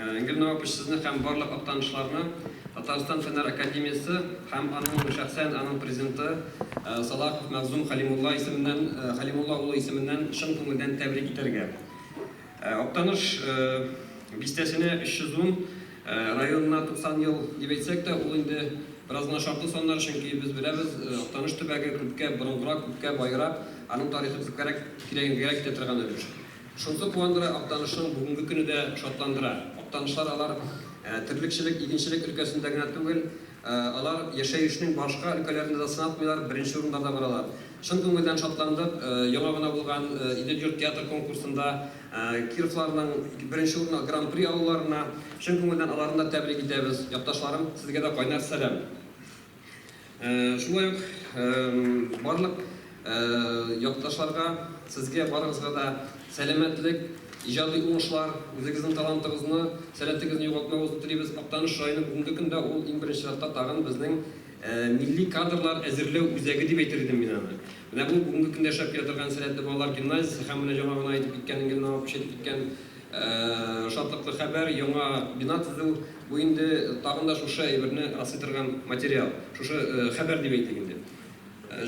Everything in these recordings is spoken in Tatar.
Энгель Навапович, сезне һәм барлык актанышларны Татарстан Фәннәр академиясе һәм аның шәхсән аның президенты Салахов Мәгъзум Хәлимулла исеменнән Хәлимулла улы исеменнән чын күңелдән тәбрик итәргә. Актаныш бистәсенә 310, районына 90 ел дип әйтсәк тә, ул инде бераз гына шартлы саннар, чөнки без беләбез, Актаныш төбәге күпкә борынгырак, күпкә баерак, аның тарихы күпкәрәк тирәнгәрәк китә торган өлеш. Шунсы куандыра, Актанышның бүгенге көне дә шатландыра. Актанышлар алар терлекчелек, игенчелек өлкәсендә генә түгел, алар яшәешнең башка өлкәләрендә дә сынатмыйлар, беренче урыннарда баралар. Чын күңелдән шатландык, яңа гына булган Идел-йорт театр конкурсында Кировларның беренче урын, Гран-при алуларына чын күңелдән аларны да тәбрик итәбез. Якташларым, сезгә дә кайнар сәлам! Шулай ук барлык якташларга, сезгә барыгызга да сәламәтлек, иҗади уңышлар, үзегезнең талантыгызны, сәләтегезне югалтмавыгызны телибез. Актаныш районы бүгенге көндә ул иң беренче чиратта тагын безнең милли кадрлар әзерләү үзәге дип әйтер идем мин аны. Менә бу бүгенге көндә эшләп килә торган Сәләтле балалар гимназиясе һәм менә яңа гына әйтеп киткән Энгель Навапович әйтеп киткән шатлыклы хәбәр, яңа бина төзү, бу инде тагын да шушы әйберне раслый торган материал, шушы хәбәр дип әйтик инде.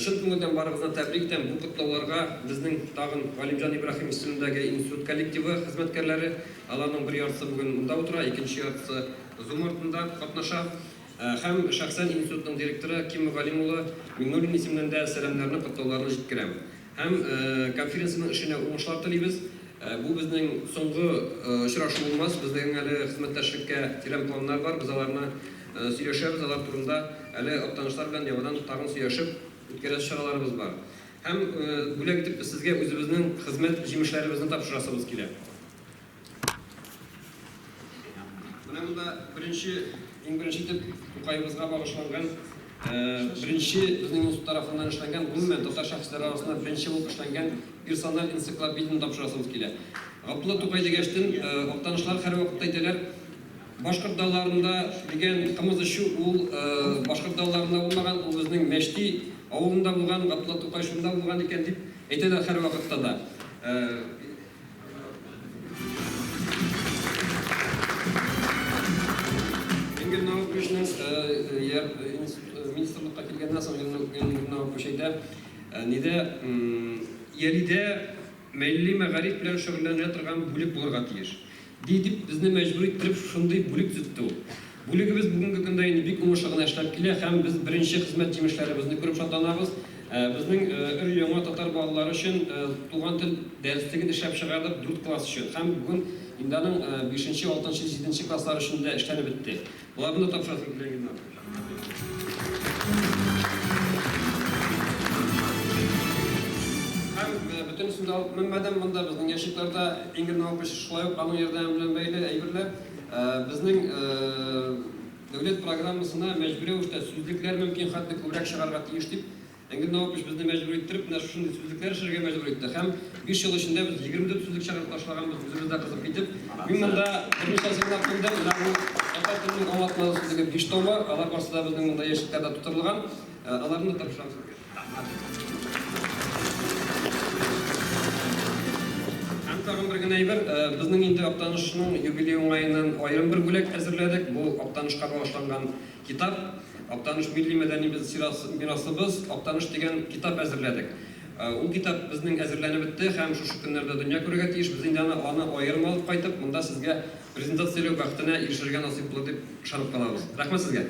Чын күңелдән барыгызны тәбрик итәм. Бу котлауларга безнең тагын Галимҗан Ибраһим исемендәге институт коллективы хезмәткәрләре, аларның бер яртысы бүген монда утыра, икенче яртысы Zoom артында катнаша. Һәм шәхсән институтның директоры Ким Галим улы Миңнуллин исеменнән дә сәламнәрне, котлауларны җиткерәм. Һәм конференциянең эшенә уңышлар телибез. Бу безнең соңгы очрашу булмас, безнең әле хезмәттәшлеккә тирән планнар бар, без аларны сөйләшәбез, алар турында әле актанышлар белән яңадан тагын сөйләшеп үткәрәсе чараларыбыз бар. Һәм бүләк итеп без сезгә үзебезнең хезмәт җимешләребезне тапшырасыбыз килә. Менә монда беренче, иң беренче итеп Тукаебызга багышланган, беренче безнең институт тарафыннан эшләнгән, гомумән, татар шәхесләре арасында беренче булып эшләнгән персональ энциклопедияне тапшырасыбыз килә. Габдулла Тукай дигәчтен, актанышлар һәрвакытта әйтәләр, башкорт далаларында дигән кымыз эчү ул башкорт далаларында булмаган, ул безнең Мәчти авылында булган, Габдулла Тукай шунда булган икән дип әйтәләр һәрвакытта да. Энгель Науковичның министрлыкка килгәннән соң Энгель Наукович әйтә, нидә Ялидә милли мәгариф белән шөгыльләнә торган бүлек булырга тиеш. Ди дип безне мәҗбүр иттереп шушындый бүлек төзетте ул. Бүлегебез бүгенге көндә инде бик уңышлы гына эшләп килә һәм без беренче хезмәт җимешләребезне күреп шатланабыз. Безнең өр-яңа татар балалары өчен туган тел дәреслеген эшләп чыгардык дүрт класс өчен һәм бүген инде аның бишенче, алтынчы, җиденче класслар өчен дә эшләнеп бетте. Боларны да тапшырасым килә, Гөлнар. Һәм бөтенесен дә алып менмәдем монда, безнең ящикларда Ингель Наупич шулай ук аның ярдәме белән бәйле әйберләр. Безнең дәүләт программасына мәҗбүри рәвештә сүзлекләр мөмкин хәтле күбрәк чыгарга тиеш дип, Энгель Наупович безне мәҗбүр иттереп, менә шушындый сүзлекләр эшләргә мәҗбүр итте. Һәм 5 ел эчендә без 24 сүзлек чыгарып ташлаганбыз, үзебез дә кызып китеп. Мин монда берничәсен генә куйдым. Менә бу татар теленең аңлатмалы сүзлеге 5 томы, алар барысы да безнең монда ящикларда тутырылган. Аларны да тапшырам сезгә. Һәм тагын бер генә әйбер, безнең инде Актанышның юбилее уңаеннан аерым бер бүләк әзерләдек. Бу Актанышка багышланган китап. Актаныш милли мәдәни мирасыбыз, Актаныш дигән китап әзерләдек. Ул китап безнең әзерләнеп бетте һәм шушы көннәрдә дөнья күрергә тиеш. Без инде аны аны аерым алып кайтып, монда сезгә презентацияләү бәхетенә ирешергә насыйп булыр дип ышанып калабыз. Рәхмәт сезгә!